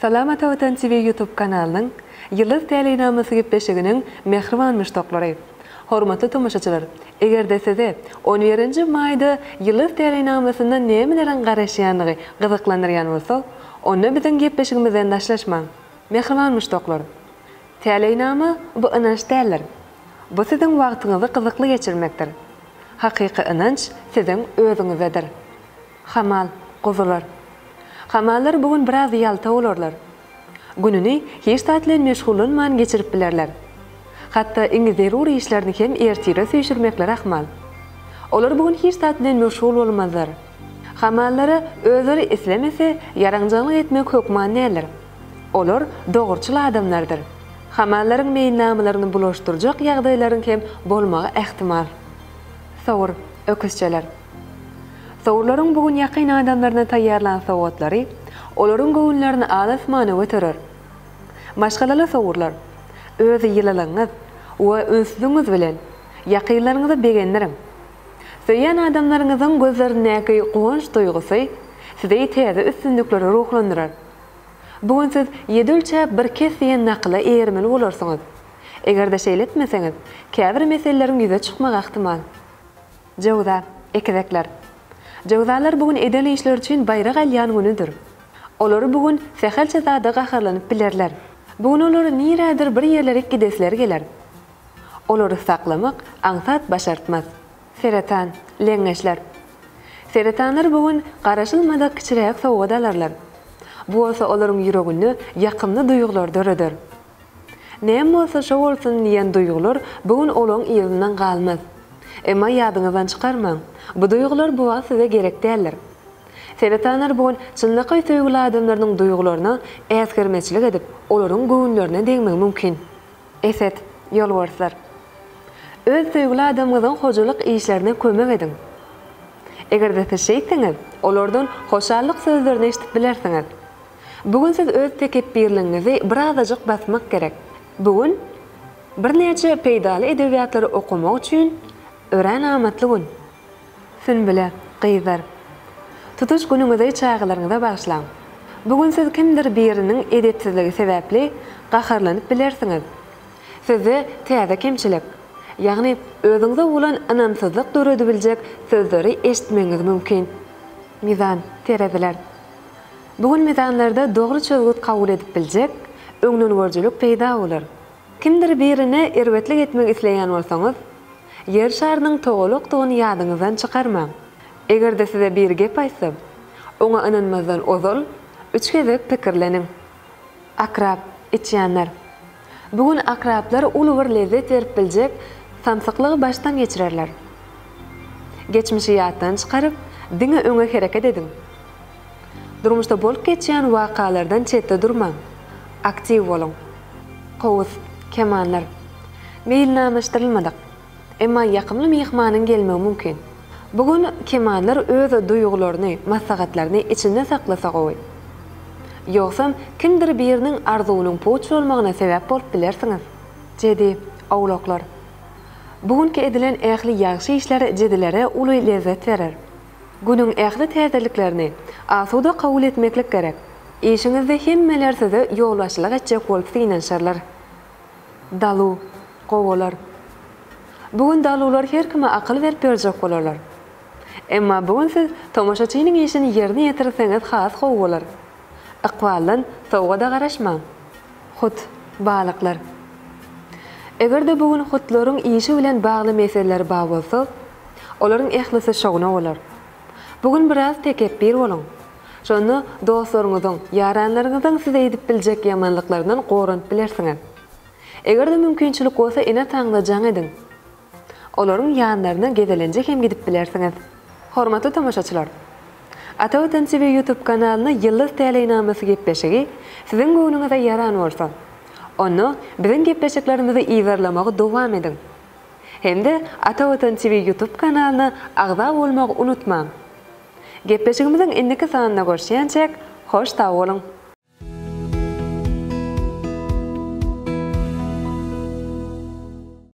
Salam Ata Watan TV YouTube kanalynyň Ýyldyz täleýnamasy gepleşiginiň mähriban muşdaklary! Hormatly tomaşaçylar, eger-de size on birinji maýda Ýyldyz täleýnamasynda nämeleriň garaşýandygy gyzyklandyrýan bolsa, onda biziň gepleşigimizden daşlaşmaň! Mähriban muşdaklar! Täleýnama bu ynanç däldir. Bu siziň wagtyňyzy gyzykly geçirmekdir. Hakyky ynanç siziň özüňizdedir. Hamal, guzular. Hamallar bu gün biraz ýalta bolarlar. Gününi hiç zat bilen meşgullanman geçirip bilerler. Hatda iň zerur işlerini hem ertire süýşürmekleri ahmal. Olar bu gün hiç zat bilen meşgul bolmazlar. Hamallara özleri islemese ýaraňjaňlyk etmek hökman däldir. Olar dogruçyl adamlardyr. Hamallaryň meýilnamalaryny bulaşdyrjak ýagdaýlaryň hem bolmagy ähtimal. Sowur, öküzçeler. Sowurlaryň bu gün ýakyn adamlaryna taýýarlan sowgatlary olaryň göwünlerini al-asmana göterer. Maşgalaly sowurlar, öz ýylylygyňyz we ünslügiňiz bilen ýakynlaryňyzy begendiriň. Söýýän adamlaryňyzyň gözlerindäki guwanç duýgusy sizi täze üstünliklere ruhlandyrar. Bu gün siz Ýedi ölçäp bir kes diýen nakyla eýermeli bolarsyňyz. Eger-de şeýle etmeseňiz, käbir meseleleriň ýüze çykmagy ähtimal. Jöwza, ekizekler. Jöwzalar bu gün eden işleri üçin baýrak alýan günüdir. Olary bu gün sähelçe zada gaharlanyp bilerler. Bu gün olary nirädir bir ýerlerik gidesleri geler. Olary saklamak aňsat başartmaz. Seretan, leňňeçler. Seretanlar bu gün garaşylmadyk kiçiräk sowgat alarlar. Bu bolsa olaryň ýüreginde ýakymly duýgulary döreder. Näme bolsa şo bolsun diýen duýgular bu gün olaň yzyndan galmaz. Emma ýadyňyzdan çykarmaň, bu duýgular bu wagt size gerek däldir. Seretanlar bu gün çynlakaý söýgüli adamlarynyň duýgularyna äsgermezçilik edip, olaryň göwünlerine degmegi mümkin. Eset, ýolbarslar. Öz söýgüli adamyňyzyň hojalyk işlerine kömek ediň. Eger-de siz şeýtseňiz, olardan hoşallyk sözlerini eşidip bilersiňiz. Bu gün siz öz tekepbirligiňizi birazajyk basmak gerek. Bu gün birnäçe peýdaly edebiýatlary okamak üçin örän amatly gün. Sünbüle, gyzlar. Tutuş günüňizi çagalaryňyza bagyşlaň. Bu gün siz kimdir biriniň edepsizligi sebäpli gaharlanyp bilersiňiz. Sizde täze kemçilik, ýagny özüňize bolan ynamsyzlyk döredibiljek sözleri eşitmegiňiz mümkin. Mizan, tereziler. Bu gün mizanlarda dogry çözgüt kabul edip biljek öňdengörüjilik peýda bolar. Kimdir birine erbetlik etmek isleýän bolsaňyz, Ýer şarynyň togalakdygyny ýadyňyzdan çykarmaň. Eger-de size biri gep aýtsa, oňa ynanmazdan ozal üç gezek pikirleniň. Akrap, içýanlar. Bu gün akraplar uly bir lezzet berip biljek samsyklygy başdan geçirerler. Geçmişi ýatdan çykaryp, diňe öňe hereket ediň. Durmuşda bolup geçýän wakalardan çetde durmaň. Aktiw boluň. Kowus, kemanlar. Meýilnamaşdyrylmadyk, emma ýakymly myhmanyň gelmegi mümkin. Bu gün kemanlar öz duýgularyny, maslahatlaryny içinde saklasa gowy. Ýogsam kimdir biriniň arzuwynyň puç bolmagyna sebäp bolup bilersiňiz. Jedi, owlaklar. Bu günki edilen ähli ýagşy işler jedilere uly lezzet berer. Günüň ähli täzeliklerini asuda kabul etmeklik gerek. Işiňizde hemmeler size ýolbaşçylyk etjek bolup synanyşarlar. Daluw, gowalar. Bu gün daluwlar her kime akyl berip ýörjek bolarlar. Emma bu gün siz tomaşaçynyň işini ýerine ýetirseňiz has gowy bolar. Ykbaldan sowgada garaşmaň. Hut, balyklar. Eger-de bu gün hutlaryň işi bilen bagly meseleleri bar bolsa, olaryň ählisi şowuna bolar. Bu gün biraz tekepbir boluň. Şonda dostlaryňyzyň, ýaranlaryňyzyň size edip biljek ýamanlyklaryndan goranyp bilersiňiz. Eger-de mümkinçilik bolsa ene-ataňyza jaň ediň. Olaryň ýanlaryna gezelenje hem gidip bilersiňiz. Hormatly tomaşaçylar! Ata Watan TV YouTube kanalyna Ýyldyz täleýnamasy gepleşigi siziň göwnüňize ýaran bolsa, onda biziň gepleşiklerimizi yzarlamagy dowam ediň. Hem-de Ata Watan TV YouTube kanalyna agza bolmagy unutmaň! Gepleşigimiziň indiki sanynda görüşýänçäk, hoş sag boluň!